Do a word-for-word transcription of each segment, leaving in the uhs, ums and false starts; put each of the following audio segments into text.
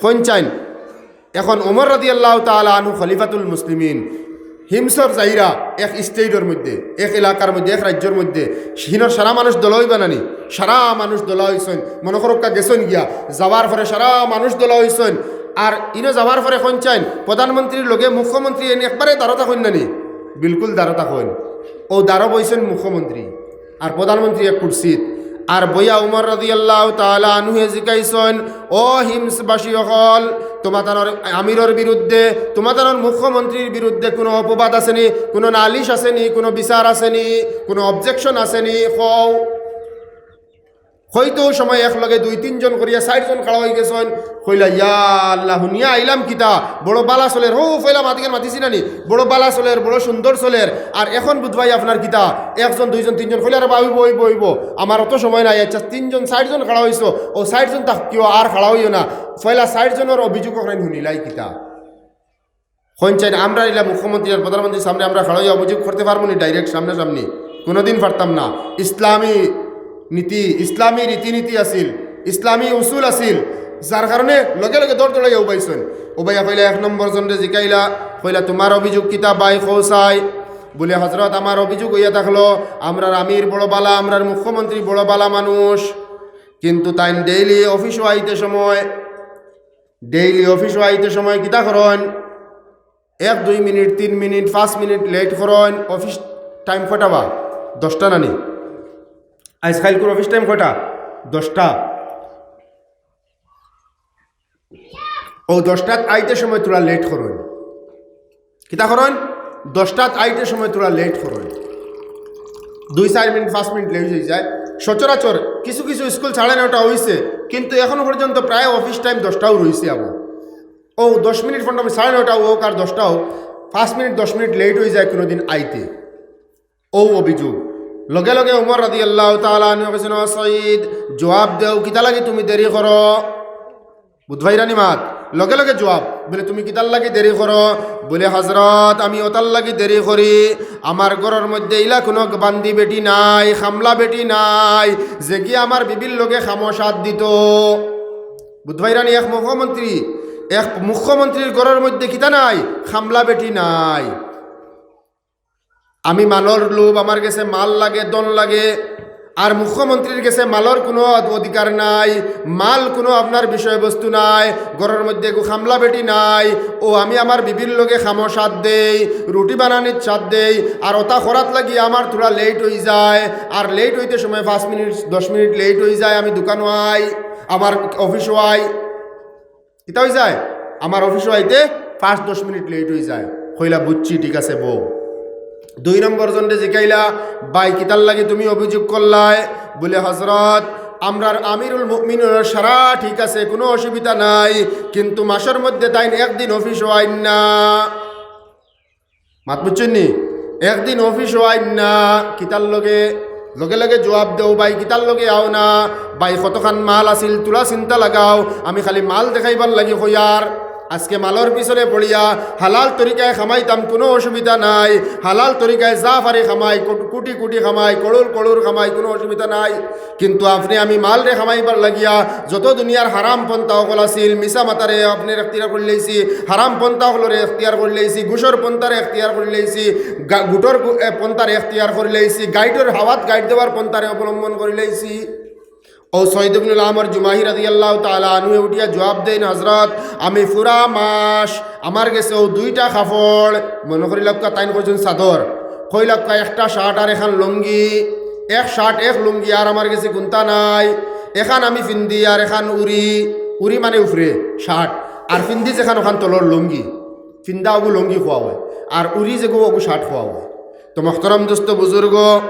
কইন চাইন, এখন ওমর রাদিয়াল্লাহু তাআলা আনহু খলিফাতুল মুসলিমিন, হিমসর যাইরা এক স্টেটর মধ্যে, এক এলাকার মধ্যে, এক রাজ্যর মধ্যে, হিনর সারা মানুষ দলা অইবা নানি, সারা মানুষ দলা অইছইন, মনো করউক্কা গেছইন গিয়া, যাওয়ার পরে সারা মানুষ দলা অইছইন। আর ইনো যাওয়ার পরে কইন চাইন, প্রধানমন্ত্রীর লগে মুখ্যমন্ত্রী এন একবারে দাঁড়া থাকইন নানি, বিলকুল দাঁড়া থাকইন। অউ দাঁড়া বইছইন মুখ্যমন্ত্রী, আর প্রধানমন্ত্রী এক কুরসিত। আর বইয়া উমর রাদিয়াল্লাহু তাআলা আনহুয়ে জিকাইছইন, "ও হিমসবাসী অকল, তুমাতানর আমিরর বিরুদ্ধে, তুমাতানর মুখ্যমন্ত্রীর বিরুদ্ধে কুনু অপবাদ আছেনি, কুনু নালিশ আছেনি, কুনু বিচার আছেনি, কুনু অবজেকশন আছেনি, কও।" কইতো সময় একলগে দুই তিনজন করিয়া চাইরজন খাড়া অইগেছইন। কইলা, "ইয়া আল্লাহ, হুনিয়া আইলাম কিতা, বড় বালা চলের, হউ পয়লা মাতিকেন মাতিছি নানি, বড় বালা চলের, বড় সুন্দর চলের, আর এখন বুধবাই আপনার কিতা?" একজন, দুইজন, তিনজন কইলা, "আরে বা, অইবো, অইবো, অইবো, আমার অত সময় নাই।" আচ্ছা, তিনজন, চাইরজন খাড়া অইছো, অউ চাইরজন থাকিও, আর খাড়া অইও না, পয়লা চাইরজনর অভিযোগ অখান হুনিলাই কিতা। কইন চাইন, আমরা ইলা মুখ্যমন্ত্রী আর প্রধানমন্ত্রীর সামনে আমরা খাড়া অইয়া অভিযোগ করতে পারমু নি direct সামনাসামনি? কুনুদিন পারতাম না। ইসলামী নীতি, ইসলামী রীতিনীতি আছিল, ইসলামী উসুল আছিল, যার কারণে লগে লগে দৌড় দৌড়াইয়া উবাইছইন। উবাইয়া কইলা, এক নম্বর জনরে জিকাইলা, কইলা, "তুমার অভিযোগ কিতা ভাই, কও চাই?" বুলে, "হজরত, আমার অভিযোগ অইয়া থাকলো, আমরার আমির বড় বালা, আমরার মুখ্যমন্ত্রী বড় বালা মানুষ, কিন্তু তাইন ডেইলি অফিসো আইতে সময়, ডেইলি অফিসো আইতে সময় কিতা করইন, এক দুই মিনিট, তিন মিনিট, পাঁচ মিনিট লেট করইন।" অফিস টাইম কয়টা বা? দশটা নানি? আইজ কাইলকুর অফিস টাইম কয়টা? দশটা। অউ দশটাত আইতে সময় থুড়া লেট করইন। কিতা করইন? দশটাত আইতে সময় থুড়া লেট করইন। দুই চাইর মিনিট, পাঁচ মিনিট লেট অইযায়। সচরাচর কিছু কিছু স্কুল সাড়ে নয়টা অইছে, কিন্তু এখন পর্যন্ত প্রায় অফিস টাইম দশটাউ রইছে আবো। অউ দশ মিনিট, পনরো মিনিট, সাড়ে নয়টা অউক আর দশটা অউক, পাঁচ মিনিট, দশ মিনিট লেট অইযায় কুনুদিন আইতে। অউ অভিযোগ। লগে লগে উমর রাদিয়াল্লাহু তাআলা আনহু কইছইন, "ও সঈদ, জুয়াব দেও, কিতার লাগি তুমি দেরি করো?" বুঝবায়রানি মাত? লগে লগে জুয়াব। বুলে, "তুমি কিতার লাগি দেরি করো?" বুলে, "হজরত, আমি অতার লাগি দেরি করি, আমার ঘরর মধ্যে ইলা কুনু বান্দি বেটি নাই, খামলা বেটি নাই, যেগিয়ে আমার বিবির লগে খামো সাথ দিতো।" বুঝবায়রানি, এক মুখ্যমন্ত্রী, এক মুখ্যমন্ত্রীর ঘরর মধ্যে কিতা নাই? খামলা বেটি নাই। আমি মালর লোভ, আমার গেছে মাল লাগে, ধন লাগে, আর মুখ্যমন্ত্রীর গেছে মালর কুনু অধিকার নাই, মাল কুনু আপনার বিষয়বস্তু নাই, ঘরর মধ্যে এগু খামলা বেটি নাই। অউ আমি আমার বিবির লগে খামো সাথ দেই, রুটি বানানিত সাথ দেই, আর অতা করাত লাগি আমার থুড়া লেট অইযায়, আর লেট অইতে সময় পাঁচ মিনিট, দশ মিনিট লেট অইযায়, আমি দোকানো আই, আমার অফিসো আই। কিতা অইযায়? আমার অফিসো আইতে পাঁচ দশ মিনিট লেট অইযায়। কইলা, "বুঝছি, ঠিক আছে, বও।" দুই নম্বর জনরে জিকাইলা, "ভাই, কিতার লাগি তুমি অভিযোগ করলায়?" বুলে, "হজরত, আমরার আমিরুল মুমিনিনর সারা ঠিক আছে, কুনু অসুবিধা নাই, কিন্তু মাসর মধ্যে তাইন একদিন অফিসো আইন না।" মাত বুঝছইন নি? একদিন অফিসো আইন না, কিতার লগে? লগে লগে জুয়াব দেও, "ভাই, কিতার লগে আও না? ভাই, কতখান মাল আছিল, থুড়া চিন্তা লাগাও, আমি খালি মাল দেখাইবার লাগি কইয়ার।" আজকে মালর পিছনে পড়িয়া হালাল তরিকায় খামাইতাম, কুনু অসুবিধা নাই, হালাল তরিকায় যা পারি খামাই, কোট-, কুটি কুটি খামাই, করুর করুর খামাই, কুনু অসুবিধা নাই। কিন্তু আপনে আমি মালরে খামাইবার লাগিয়া যত দুনিয়ার হারাম পন্থা অকল আছিল, মিছা মাতারে আপনে এখতিয়ার করিলাইছি, হারাম পন্থা অকলরে এখতিয়ার করিলাইছি, ঘুষর পন্থারে এখতিয়ার করিলাইছি, গা-, গুটর গু-, এ, পন্থারে এখতিয়ার করিলাইছি, গাইডর হাওয়াত গাইড দেওয়ার পন্থারে অবলম্বন করিলাইছি। অউ সৈদ ইবনুল আমর জুমাহি রাদিয়াল্লাহু তাআলা আনহুয়ে উঠিয়া জুয়াব দেইন, "হজরত, আমি পুরা মাস আমার গেছে অউ দুইটা কাপড়, মনো করিলাউক্কা তাইন কইছইন চাদর, কইলাউক্কা একটা শার্ট আর এখান লুঙ্গি, এক শার্ট এক লুঙ্গি, আর আমার গেছে কুন্তা নাই। এখান আমি ফিন্দি আর এখান উড়ি।" উড়ি মানে উপরে শার্ট, আর ফিন্দি যেখান অখান তলর লুঙ্গি। ফিন্দা অগু লুঙ্গি কওয়া অয়, আর উড়ি যেগু অগু শার্ট কওয়া অয়। তো মোহতরম দোস্ত বুজুর্গ,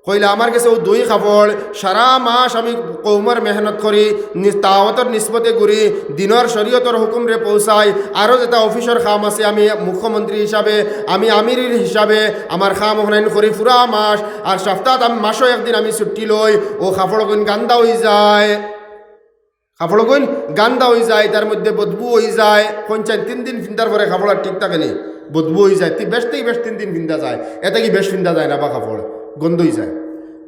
কইলা, "আমার গেছে অউ দুই কাপড়, সারা মাস আমি কওমর মেহনত করি, নিজ তাওয়াতর নিসবতে ঘুরি, দিনর শরীয়তর হুকুমরে পৌঁছাই, আরো যেতা অফিসর কাম আছে, আমি মুখ্যমন্ত্রী হিসাবে, আমি আমির হিসাবে আমার কাম অখান করি পুরা মাস, আর সপ্তাহত আমি মাসো একদিন আমি ছুটি লই, অউ কাপড় অগুইন গান্দা অইযায়।" কাপড় অগুইন গান্দা অইযায়, তার মধ্যে বদবু অইযায়। কইন চাইন তিন দিন ফিন্দার পরে কাপড় আর ঠিক থাকে নি, বদবু অইযায়। তি-, বেশ থাকি বেশ তিন দিন ফিন্দা যায়, এর থাকি বেশ ফিন্দা যায় না বা কাপড় গন্ধ অইযায়।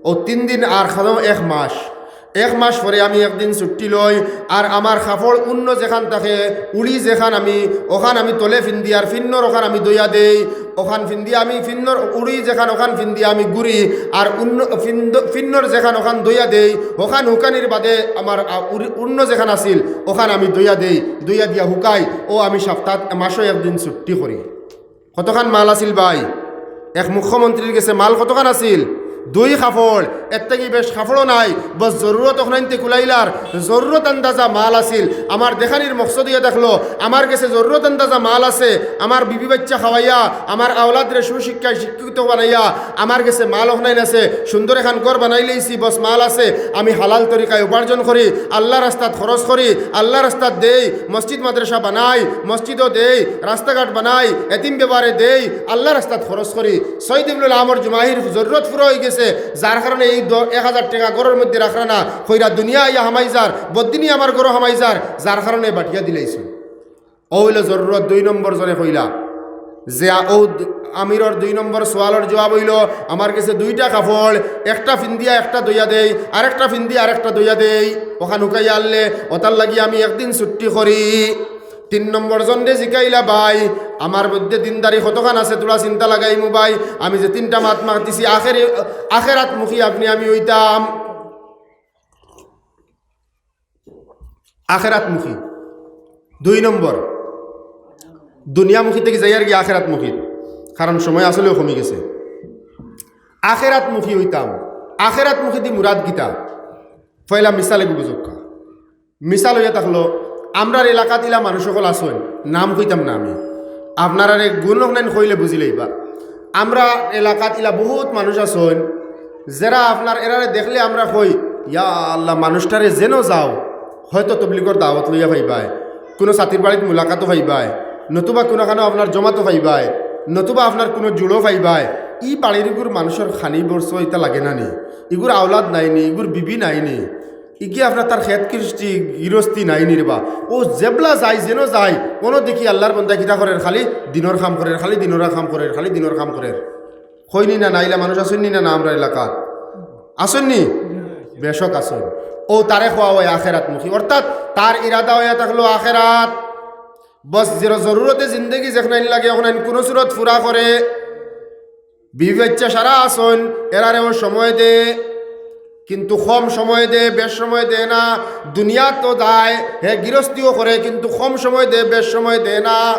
অউ তিন দিন আর খালো এক মাস, এক মাস পরে আমি একদিন ছুটি লই, আর আমার কাপড় অন্য যেখান থাকে, উড়ি যেখান আমি, ওখান আমি তলে ফিন্দি, আর ফিন্নর ওখান আমি ধইয়া দেই, ওখান ফিন্দি আমি ফিন্নর উড়ি যেখান ওখান ফিন্দি আমি ঘুরি, আর অন্য ফিন্দ-, ফিন্নর যেখান ওখান ধইয়া দেই, ওখান হুকানির বাদে আমার, আ, উড়ি-, অন্য যেখান আছিল ওখান আমি ধইয়া দেই, ধইয়া দিয়া হুকাই। ও আমি সপ্তাহ, মাসও একদিন ছুটি করি। কতখান মাল আছিল ভাই? এক মুখ্যমন্ত্রীর গেছে মাল কতখান আছিল? দুই কাপড়। এর থাকি বেশ কাপড়ও নাই, বস জরুরত অখনাইন্তে কুলাইলার, জরুরত আন্দাজা মাল আছিল। আমার দেখানির মকসদ ইয়া দেখলো, আমার গেছে জরুরত আন্দাজা মাল আছে, আমার বিবি বাচ্চা খাওয়াইয়া, আমার আওলাদরে সুশিক্ষায় শিক্ষিত বানাইয়া, আমার গেছে মাল অখনাইন আছে, সুন্দর এখান ঘর বানাই লইছি, বস মাল আছে, আমি হালাল তরিকায় উপার্জন করি, আল্লাহ রাস্তাত খরচ করি, আল্লাহ রাস্তাত দেই, মসজিদ মাদ্রাসা বানাই, মসজিদও দেই, রাস্তাঘাট বানাই, এতিম বেবারে দেই, আল্লাহ রাস্তাত খরচ করি। সৈয়দ ইবনুল আমর জুমাহির জরুরত পুরা অই গেছে, যার কারণে এই দ-, এক হাজার টেকা ঘরর মধ্যে রাখরা না, কইরা দুনিয়া আইয়া হামাই যার, বদিনই আমার ঘরো হামাই যার, যার কারণে বাটিয়া দিলাইছইন। ও অইলো জরুরত দুই নম্বর জনে কইলা। যে আ-, ও দ-, আমিরর দুই নম্বর সওয়ালর জুয়াব অইলো, আমার গেছে দুইটা কাপড়, একটা ফিন্দিয়া একটা ধইয়া দেই, আরেকটা ফিন্দি আরেকটা ধইয়া দেই, ওখান হুকাইয়া আনলে, ওটার লাগি আমি একদিন ছুটি করি। তিন নম্বর জনরে জিকাইলা, ভাই, আমার মধ্যে দিনদারি কতখান আছে, থুড়া চিন্তা লাগাইমু ভাই, আমি যে তিনটা মাত মাতিছি, আখেরে-, আখেরাতমুখী আপনি আমি অইতাম। আখেরাতমুখী। দুই নম্বর, দুনিয়ামুখী থাকি যাইয়ার গিয়া আখেরাতমুখী, কারণ সময় আসলেও কমি গেছে। আখেরাতমুখী অইতাম, আখেরাতমুখী দি মুরাদ কিতা? পয়লা মিসাল এগু বুঝউক্কা। মিসাল অইয়া থাকলো, আমরার এলাকাত ইলা মানুষ অকল আছইন, নাম কইতাম না আমি, আপনারারে গুণ অকনাইন কইলে বুঝিলাইবা। আমরার এলাকাত ইলা বহুত মানুষ আছইন, যেরা আপনার এরারে দেখলে আমরা কই, "ইয়া আল্লাহ, মানুষটারে যেনো যাও, হয়তো তবলিগর দাওয়াত লইয়া পাইবায়, কুনু ছাতির বাড়িত মুলাকাতও পাইবায়, নতুবা কুনুখানো আপনার জমাতও পাইবায়, নতুবা আপনার কুনু জুড়ও পাইবায়।" ই বাড়ির ইগুর মানুষর খানি বর্ষ ইতা লাগে না নি? ইগুর আওলাদ নাই নি? ইগুর বিবি নাই নি? ইগিয়ে আপনার তার খেত কৃষ্টি গিরস্তি নাই নি রে বা? ও যেবলা যায়, যেনো যায়, অনো দেখি আল্লাহর বন্দা কিতা করের, খালি দিনর কাম করের, খালি দিনর কাম করের, খালি দিনর কাম করের। কইনি না, না ইলা মানুষ আছইন নি না, না আমরার এলাকাত আছইন নি? বেশক আছইন। ও তারে কওয়া অয় আখেরাতমুখী, অর্থাৎ তার ইরাদা অইয়া থাকলো আখেরাত। বস, যের জরুরতে জিন্দেগি যেখনাইন লাগে, অখনাইন কুনু সুরত পুরা করে। বিবি বাচ্চা সারা আছইন, এরারেও সময় দে, কিন্তু কম সময় দে, বেশ সময় দে না। দুনিয়াত তো যায়, হে গিরস্তিও করে, কিন্তু কম সময় দে, বেশ সময় দে না।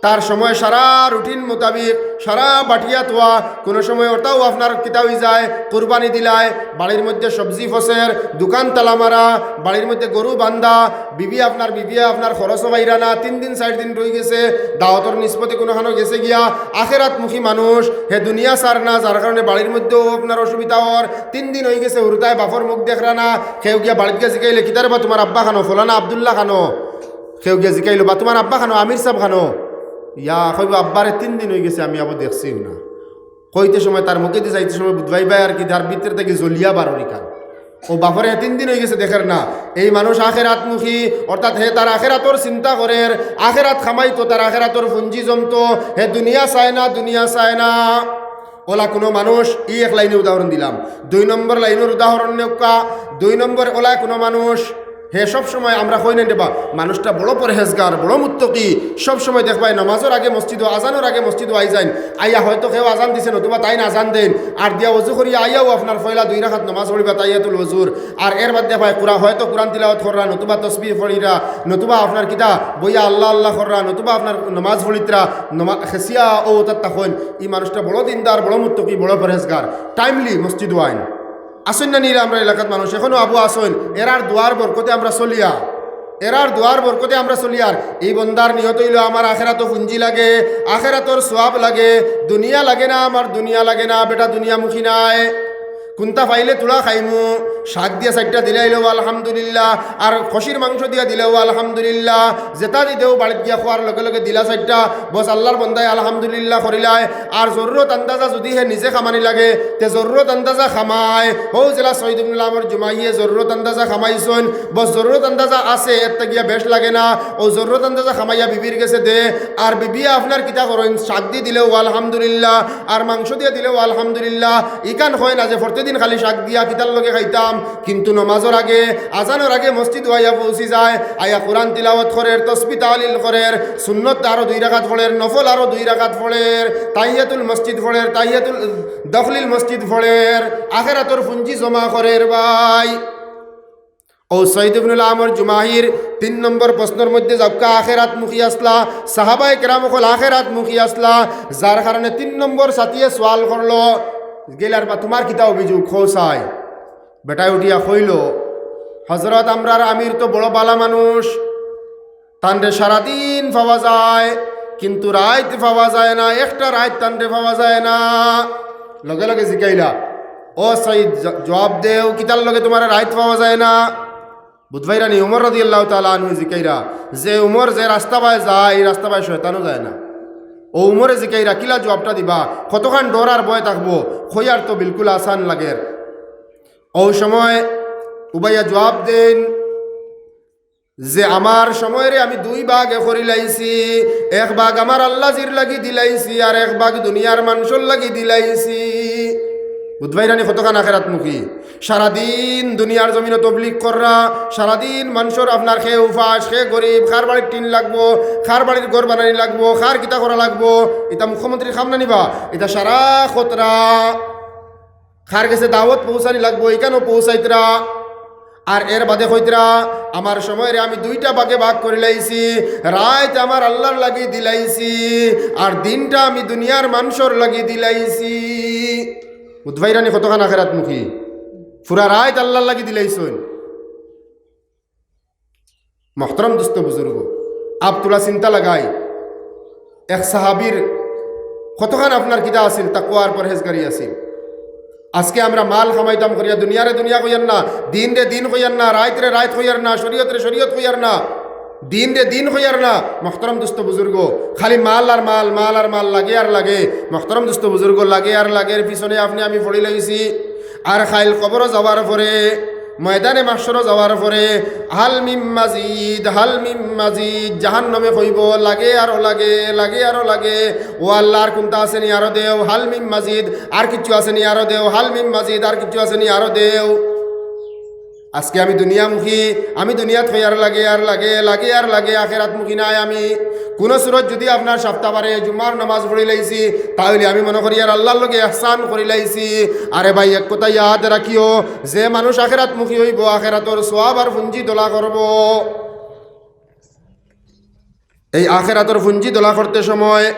তার সময় সারা রুটিন মোতাবিক, সারা বাটিয়া থোয়া, কুনু সময় ওটাও আপনার কিতা অই যায়, কুরবানি দিলায়, বাড়ির মধ্যে সবজি ফসের, দোকান তালা মারা, বাড়ির মধ্যে গরু বান্ধা, বিবি আপনার, বিবিয়ে আপনার খরচও পাইরা না, তিন দিন চাইর দিন রই গেছে, দাওয়াতর নিসবতে কুনুখানো গেছে গিয়া, আখেরাতমুখী মানুষ, হে দুনিয়া ছাড় না, যার কারণে বাড়ির মধ্যেও আপনার অসুবিধা অর। তিন দিন অই গেছে, হুরুতায় বাপর মুখ দেখরা না, কেউ গিয়া বাড়িত গিয়া জিকাইলে, "কিতারে বা তুমার আব্বা খানো, ফলানা আব্দুল্লাহ খানো?" কেউ গিয়া জিকাইলো, "বা তুমার আব্বা খানো, আমির সাব খানো?" ইয়া কইবো, "আব্বারে তিন দিন অই গেছে, আমি আবার দেখছিউ না।" কইতে সময় তার মুখেদি যাইতে সময় বুধবাই ভাই আর কি, তার ভিতরে থাকি জ্বলিয়া বারোর ইখান। ও বাপরে তিন দিন অই গেছে দেখের না। এই মানুষ আখেরাতমুখী, অর্থাৎ হে তার আখেরাতর চিন্তা করের, আখেরাত কামাইতো, তার আখেরাতর পুঞ্জি জমতো, হে দুনিয়া চায় না, দুনিয়া চায় না। ওলা কুনু মানুষ, ই এক লাইনে উদাহরণ দিলাম। দুই নম্বর লাইনর উদাহরণ নেউক্কা, দুই নম্বর ওলা কুনু মানুষ, হে সব সময় আমরা কই না রে বা, মানুষটা বড় পরহেজগার, বড় মুত্তকি, সব সময় দেখবায় নামাজর আগে মসজিদো, আজানর আগে মসজিদো আই যাইন। আইয়া হয়তো কেউ আজান দিছে, নতুবা তাইন আজান দেইন, আর দিয়া অজু করিয়া আইয়াও আপনার পয়লা দুই রাকাত নামাজ পড়িবা তাহিয়াতুল অজুর, আর এর বাদে দেখবায় কুরআন, হয়তো কুরআন তিলাওয়াত কররা, নতুবা তসবিহ পড়িরা, নতুবা আপনার কিতা বইয়া আল্লাহ আল্লাহ কররা, নতুবা আপনার নামাজ পড়িতরা, নমা-, খেসিয়া ও তার তখন ই মানুষটা বড় দিনদার, বড় মুত্তকি, বড় পরহেজগার, টাইমলি মসজিদো আইন। আছইন না নি রে আমরার এলাকাত মানুষ, এখনো আবু আছইন, এরার দোয়ার বরকতে আমরা চলিয়া, এরার দোয়ার বরকতে আমরা চলিয়ার। এই বন্দার নিয়ত অইলো আমার আখেরাতো পুঞ্জি লাগে, আখেরাতর সওয়াব লাগে, দুনিয়া লাগে না, আমার দুনিয়া লাগে না, বেটা দুনিয়ামুখী নায়। কুন্তা পাইলে থুড়া খাইমু, শাক দিয়া চাইরটা দিলাইলেও আলহামদুলিল্লাহ, আর খসির মাংস দিয়া দিলেও আলহামদুলিল্লাহ, যেটা দিতেও বাড়িত গিয়া খোয়ার লগে লগে দিলা চাইরটা, বস আল্লাহর বন্দায় আলহামদুলিল্লাহ করিলায়। আর জরুরত আন্দাজা যুদি হে নিজে কামানি লাগে, তে জরুরত আন্দাজা কামায়। হউ যেলা সৈয়দ ইবনুল আমর জুমাইয়ে জরুরত আন্দাজা কামাইছইন, বস জরুরত আন্দাজা আছে, এরতা গিয়া বেশ লাগে না। ও জরুরত আন্দাজা কামাইয়া বিবির গেছে দে, আর বিবিয়ে আপনার কিতা করইন, শাক দি দিলেও আলহামদুলিল্লাহ, আর মাংস দিয়া দিলেও আলহামদুলিল্লাহ। ইখান কয় না যে প্রতিদিন খালি শাক দিয়া কিতার লগে খাইতাম, কিন্তু নমাজর আগে, আজানর আগে মসজিদ আইয়া পৌঁছি যায়, আইয়া কোরআন তিলাওয়াত করের, তসবি তাহলিল করের, সুন্নত আরো দুই রাকাত পড়ের, নফল আরো দুই রাকাত পড়ের, তাহিয়াতুল মসজিদ পড়ের, তাহিয়াতুল দখলিল মসজিদ পড়ের, আখেরাতর পুঞ্জি জমা করের ভাই। ও সৈয়দ ইবনুল আমর জুমাহির তিন নম্বর প্রশ্নর মধ্যে যাউক্কা আখেরাত মুখী আসলা, সাহাবায়ে কেরাম অকল আখেরাত মুখী আসলা, যার কারণে তিন নম্বর সাথীয়ে সওয়াল করলো, গেলার বা তোমার কিতা অভিযোগ, কও চাই? বেটায় উঠিয়া কইলো, হজরত, আমরার আমির তো বড় বালা মানুষ, তানরে সারাদিন পাওয়া যায়, কিন্তু রাইত পাওয়া যায় না, একটা রাইত তানরে পাওয়া যায় না। লগে লগে জিকাইলা, ও সৈয়দ, জ-, জবাব দেও, কিতার লগে তোমার রাইত পাওয়া যায় না? বুধবাইরানি উমর রাদিয়াল্লাহু তাআলা আনহু জিকাইরা, যে উমর যে রাস্তা বায় যায়, এই রাস্তা বায় শয়তানও যায় না। ও উমরে জিকাইরা, কিলা জবাবটা দিবা? কতখান ডর আর ভয় থাকবো? কইয়ার তো বিলকুল আসান লাগের। ও সময় উবাইয়া জবাব দেন যে, আমার সময়রে আমি দুই ভাগে করিলাইছি, এক ভাগ আমার আল্লাজির লাগি দিলাইছি, আর এক ভাগ দুনিয়ার মানষর লাগি দিলাইছি। বুধবাইরানি কতখান আখেরাত মুখী। সারাদিন দুনিয়ার জমিনো তবলিগ কররা, সারাদিন মানষর আপনার খে উপাস, খে গরিব, কার বাড়ির টিন লাগবো, কার বাড়ির ঘর বানানি লাগবো, কার কিতা করা লাগবো, ইতা মুখ্যমন্ত্রীর কাম না নিবা, ইতা সারা খতরা। কার গেছে দাওয়াত পৌঁছানি লাগবো, ইখানও পৌঁছাইতরা। আর এর বাদে কইতরা, আমার সময়রে আমি দুইটা ভাগে ভাগ করিলাইছি, রাইত আমার আল্লার লাগি দিলাইছি, আর দিনটা আমি দুনিয়ার মানষর লাগি দিলাইছি। বুধবাইরানি কতখান আখেরাত মুখী, পুরা রাইত আল্লার লাগি দিলাইছইন। মহতরম দোস্ত বুজুর্গ, আপ থুড়া চিন্তা লাগাই, এক সাহাবীর কতখান আপনার কিতা আছিল, তাকওয়া আর পরহেজগারি আছিল। আজকে আমরা মাল কামাইতাম করিয়া, দুনিয়ারে দুনিয়া কইয়ার না, দিনরে দিন কইয়ার না, রাইতরে রাইত কইয়ার না, শরীয়তরে শরীয়ত কইয়ার না, দিনরে দিন কইয়ার না। মহতরম দোস্ত বুজুর্গ, খালি মাল আর মাল, মাল আর মাল, লাগে আর লাগে। মহতরম দোস্ত বুজুর্গ, লাগে আর লাগের পিছনে আপনে আমি পড়িলাইছি। আর কাইল কবরো যাওয়ার পরে, ময়দানে মাহশরো যাওয়ার পরে, হাল মিম মাজিদ, হাল মিম মাজিদ, জাহান্নামে কইবো, লাগে আরো লাগে, লাগে আরো লাগে। ও আল্লাহ, আর কুনতা আছে নি আরো দেও, হাল মিম মাজিদ, আর কিচ্ছু আছে নি আরো দেও, হাল মিম মাজিদ, আর কিচ্ছু আছে নি আরো দেও। আজকে আমি দুনিয়ামুখী, আমি দুনিয়াত কইয়ার লাগে আর লাগে, লাগে আর লাগে, আখেরাতমুখী নায় আমি। কুনু সুরত যুদি আপনার সাপ্তা বারে জুমার নামাজ পড়িলাইছি, তাইলে আমি মনো করিয়ার আল্লার লগে এহসান করিলাইছি। আরে ভাই, এক কথা ইয়াদ রাখিও, যে মানুষ আখেরাতমুখী অইবো, আখেরাতর সওয়াব আর পুঞ্জি দলা করবো। এই আখেরাতর পুঞ্জি দলা করতে সময়,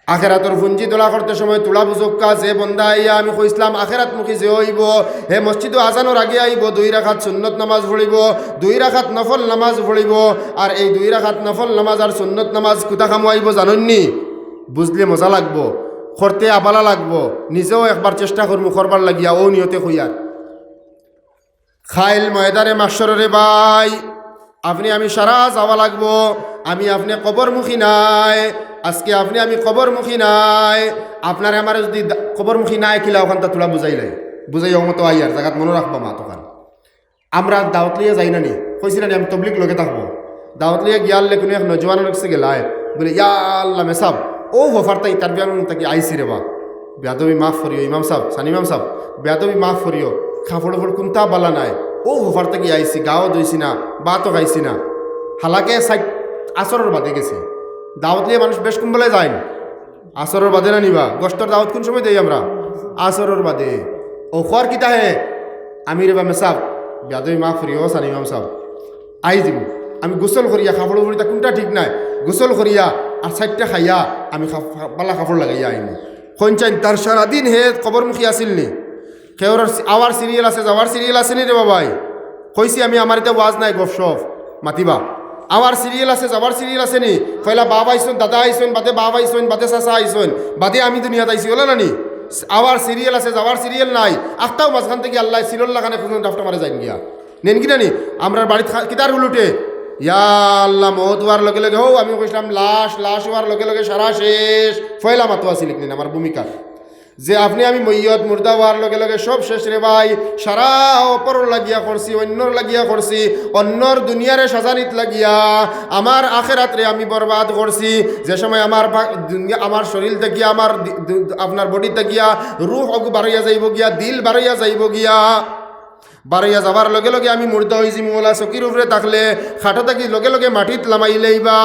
আখেরাতর পুঞ্জি দলা করতে সময় থুড়া বুজউক্কা, যে বন্দা আইয়া আমি কইছলাম আখেরাতমুখী যে অইবো, হে মসজিদো আজানর আগে আইবো, দুই রাকাত সুন্নত নামাজ পড়িবো, দুই রাকাত নফল নামাজ পড়িবো। আর এই দুই রাকাত নফল নামাজ আর সুন্নত নামাজ কুতা কামো আইবো জানইননি? বুজলে মজা লাগবো, করতে আবালা লাগবো। নিজেও একবার চেষ্টা করমু করবার লাগিয়া, অউ নিয়তে কইয়ার। কাইল ময়দানে মাহশরো রে ভাই, আপনে আমি সারা যাওয়া লাগবো। আমি আপনে কবরমুখী নায়, আজকে আপনে আমি কবরমুখী নায়। আপনারে আমারে যুদি দা-, কবরমুখী নায় কিলা, অখানতা থুড়া বুজাইলাই, বুজাই অমতো আইয়ার জাগাত মনো রাখবা মাতখান। আমরা দাওয়াত লইয়া যাই না নি, কইছি না নি আমি তবলিগ লগে থাকবো। দাওয়াত লইয়া গিয়ার লে কুনু এক নওজোয়ানর গেছে গেলায়, বলে, "ইয়া আল্লাহ মেসাব, অউ হফারতা ইন্টারভিউ থাকি আইছি রে বা।" বেয়াদবি মাফ করিও ইমাম সাব, সানি ইমাম সাব, বেয়াদবি মাফ করিও। কাপড়-ওপড় কুনতা বালা নায়। অউ হফার থাকি আইছি, গাও ধইছি না, ভাতও খাইছি না। হালাকে সাইট আসরর বাদে গেছে। দাওয়াত লইয়া মানুষ বেশ কুম্বলে যাইন। আসরর বাদে না নি বা? গোস্তর দাওয়াত কুন সময় দেই আমরা? আসরর বাদে। অউ কর কিতা হে? আমি রে বা মেসাব, বেয়াদবি মাফ করিও, সানি ইমাম সাব। আই দিমু। আমি গোসল করিয়া, কাপড়-ওপড় ইতা কুনটা ঠিক নায়। গোসল করিয়া আর সাইটটা খাইয়া আমি কাপ-, বালা কাপড় লাগাইয়া আইমু। কইন চাইন, তার সারাদিন হে কবরমুখী আছিল নি? কেউর আওয়ার সিরিয়াল আছে, যাওয়ার সিরিয়াল আছে নি রে বাবাই? কইছি আমি, আমার ইতা ওয়াজ নায়, গফ-সফ মাতিবা। আওয়ার সিরিয়াল আছে, যাওয়ার সিরিয়াল আছে নি? পয়লা বাপ আইছইন, দাদা আইছইন, বাদে বাপ আইছইন, বাদে চাচা আইছইন, বাদে আমি দুনিয়াত আইছি, অলা না নি? আওয়ার সিরিয়াল আছে, যাওয়ার সিরিয়াল নাই। আখতাও মাঝখান থাকি আল্লায় সিলর লাখান কুনু ডাফটা মারে যাইন গিয়া। নেন কি না নি? আমরার বাড়িত খা-, কিতার হুলুটে? ইয়া আল্লাহ, মউত অওয়ার লগে লগে, হউ, আমি কইছলাম লাশ, লাশ অওয়ার লগে লগে সারা শেষ। পয়লা মাতো আছিল নি আমার ভূমিকা। যে আপনে আমি মইয়ত, মুর্দা অওয়ার লগে লগে সব শেষ রে ভাই। সারা অপরর লাগিয়া করছি, অইন্যর লাগিয়া করছি, অইন্যর দুনিয়ারে সাজানিত লাগিয়া আমার আখেরাতরে আমি বরবাদ করছি। যে সময় আমার ভা-, দুনিয়া, আমার শরীল থাকিয়া, আমার দি-, দু-, আপনার বডি থাকিয়া রুহ অগু বারইয়া যাইবো গিয়া, দিল বারইয়া যাইবো গিয়া। বারইয়া যাবার লগে লগে আমি মুর্দা অইযিমু, অলা চকির উপরে থাকলে খাটো থাকি লগে লগে মাটিত লামাইলাইবা,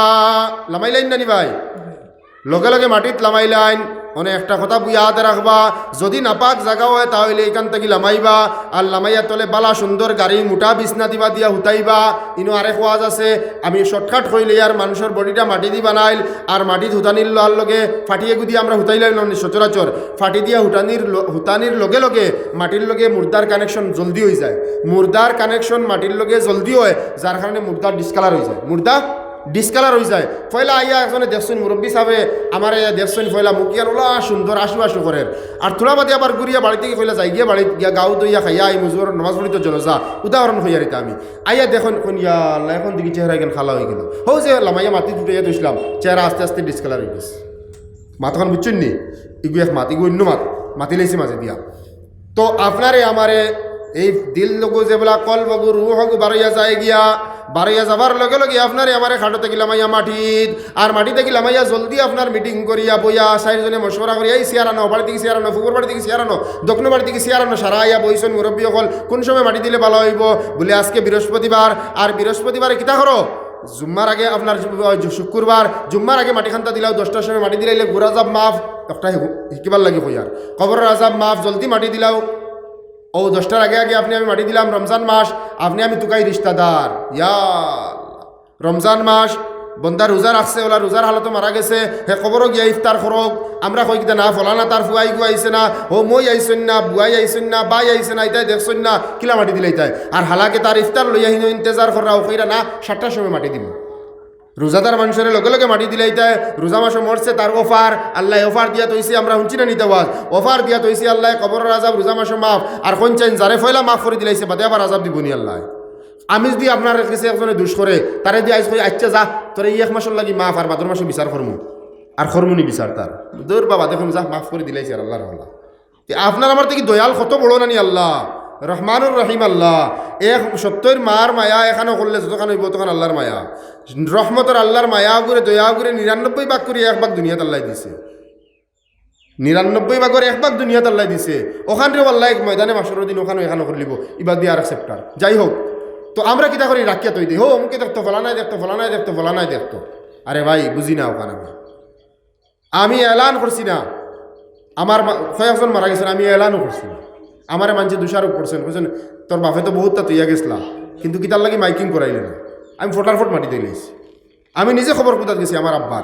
লামাইলাইন না নি ভাই? লগে লগে মাটিত লামাইলাইন। অনে একটা কথা বুঝিয়া রাখবা, যদি নাপাক জাগা অয় তাইলে ইখান থাকি লামাইবা, আর লামাইয়া তলে বালা সুন্দর গাড়ি মোটা বিছনা দিবা, দিয়া হুতাইবা। ইনো আরেক ওয়াজ আছে, আমি shortcut কইলে, আর মানষর bodyটা মাটি দি বানাইল, আর মাটিত হুতানির লগে ফাটিয়ে গুদি আমরা হুতাইলাইন না নি সচরাচর। ফাটি দিয়া হুতানির ল-, হুতানির লগে লগে মাটির লগে মুর্দার connection জলদি অইযায়, মুর্দার connection মাটির লগে জলদি অয়, যার কারণে মুর্দা discolour অইযায়, মুর্দা discolour অইযায়। পয়লা আইয়া একজনে দেখছইন, মুরব্বি সাবে আমারে আইয়া দেখছইন, পয়লা মুখখান অলা সুন্দর আশু আশু করের, আর থুড়া বাদে আবার ঘুরিয়া বাড়ি থাকি কইলা, যাইগিয়া বাড়িত গিয়া গাউ ধইয়া খাইয়া আইমু, জোহরর নমাজ পড়ি তো জনাজা, উদাহরণ কইয়ার ইতা আমি। আইয়া দেখইন, কইন, "ইয়া আল্লাহ, এখন দেখি চেহারা ইখান কালা অইগেলো।" হউ যে লামাইয়া মাটিত হুতাইয়া থইছলাম, চেহারা আস্তে আস্তে discolour অইগেছে। মাতখান বুঝছইন নি? ইগু এক মাত, ইগু অইন্য মাত, মাতিলাইছি মাঝে দিয়া। তো আপনারে আমারে এই দিল লগু যেবলা কলবগু রুহগু বারইয়া যায়গিয়া, বারইয়া যাবার লগে লগে আপনারে আমারে খাটো থাকি লামাইয়া মাটিত, আর মাটি থাকি লামাইয়া জলদি আপনার meeting করিয়া বইয়া চাইরজনে মশওয়ারা করিয়া এই চেয়ার আনো, বাড়ি থাকি চেয়ার আনো, পুবর বাড়ি থাকি চেয়ার আনো, দক্ষিণ বাড়ি থাকি চেয়ার আনো, সারা আইয়া বইছইন মুরব্বি অকল, কুন সময় মাটি দিলে ভালা অইবো? বুলে আজকে বৃহস্পতিবার, আর বৃহস্পতিবারে কিতা করো? জুম্মার আগে আপনার জু-, জু-, শুক্রবার, জুম্মার আগে মাটি খান্তা দিলাও, দশটার সময় মাটি দিলাইলে গুর আজাব মাফ, একটা হি-, হিকিবার লাগি কইয়ার। কবরর আজাব মাফ, জলদি মাটি দিলাও। অউ দশটার আগে আগে আপনে আমি মাটি দিলাম, রমজান মাস, আপনে আমি তুকাই রিশতাদার। ইয়া আল্লাহ। রমজান মাস, বন্দা রোজা রাখছে, অলা রোজার হালতো মারা গেছে, হে কবরো গিয়া ইফতার করউক। আমরা কই কিতা না, ফলানা তার ফুয়া ইগু আইছে না, হউ মই আইছইন না, বুয়াই আইছইন না, বাই আইছে না, ইতায় দেখছইন না, কিলা মাটি দিলাইতায়। আর হালাকে তার ইফতার লইয়া হিনো ইন্তেজার কররা, অউ কইরা না, সাতটার সময় মাটি দিমু। রোজাদার মানষরে লগে লগে মাটি দিলাইতায়, রোজা মাসো মরছে তার offer, আল্লায় offer দিয়া থইছে, আমরা হুনছি না নি ইতা ওয়াজ, offer দিয়া থইছে আল্লায়, কবরর আজাব, রোজা মাসো মাফ, আর কইন চাইন যারে পয়লা মাফ করি দিলাইছে, বাদে আবার আজাব দিবো নি আল্লায়? আমি যদি আপনার গেছে একজনে দুষ করে, তারে দি আইজ কই, "আচ্ছা যা, তোরে ই এক মাসর লাগি মাফ, আর বাদর মাসো বিচার করমু।" আর করমু নি বিচার তার? দূর বাবা, দেখইন যা, মাফ করি দিলাইছে আর আল্লার হাওলা। তে আপনার আমার থাকি দয়াল কত বড় না নি আল্লাহ, রহমানুর রহিম আল্লাহ। এক সত্যর মার মায়া এখানো করলে যতখান অইবো অতখান আল্লার মায়া। রহমতর আল্লার মায়া অগুরে, দয়া অগুরে নিরানব্বই ভাগ করি এক ভাগ দুনিয়াত আল্লায় দিছে। নিরানব্বই ভাগর এক ভাগ দুনিয়াত আল্লায় দিছে। অখানরেও আল্লায় এক ময়দানে মাশরর দিন অখানো এখানো করিলিবো, ইবাদি আরেক chapter। যাই হউক, তো আমরা কিতা করি রাখিয়া থই দেই, "হো, অমুকে দেখতো, ফলানায় দেখতো, ফলানায় দেখতো, ফলানায় দেখতো।" আরে ভাই, বুঝি না অখান আমি। আমি এলান করছি না, আমার মা-, কয়েকজন মারা গেছইন, আমি এলানও করছি না। আমারে মানষে দোষারোপ করছইন, কইছইন, "তোর বাপে তো বউততা থইয়া গেছলা, কিন্তু কিতার লাগি মাইকিং করাইলে না?" আমি ফটারফট মাটি দিলাইছি। আমি নিজে কবর কুদাত গেছি আমার আব্বার,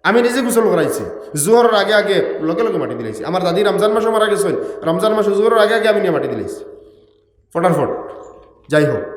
আমি নিজে গোসল করাইছি, জোহরর আগে আগে লগে লগে মাটি দিলাইছি। আমার দাদি রমজান মাসো মারা গেছইন, রমজান মাসো জোহরর আগে আগে আমি নিয়া মাটি দিলাইছি ফটারফট। যাই হউক,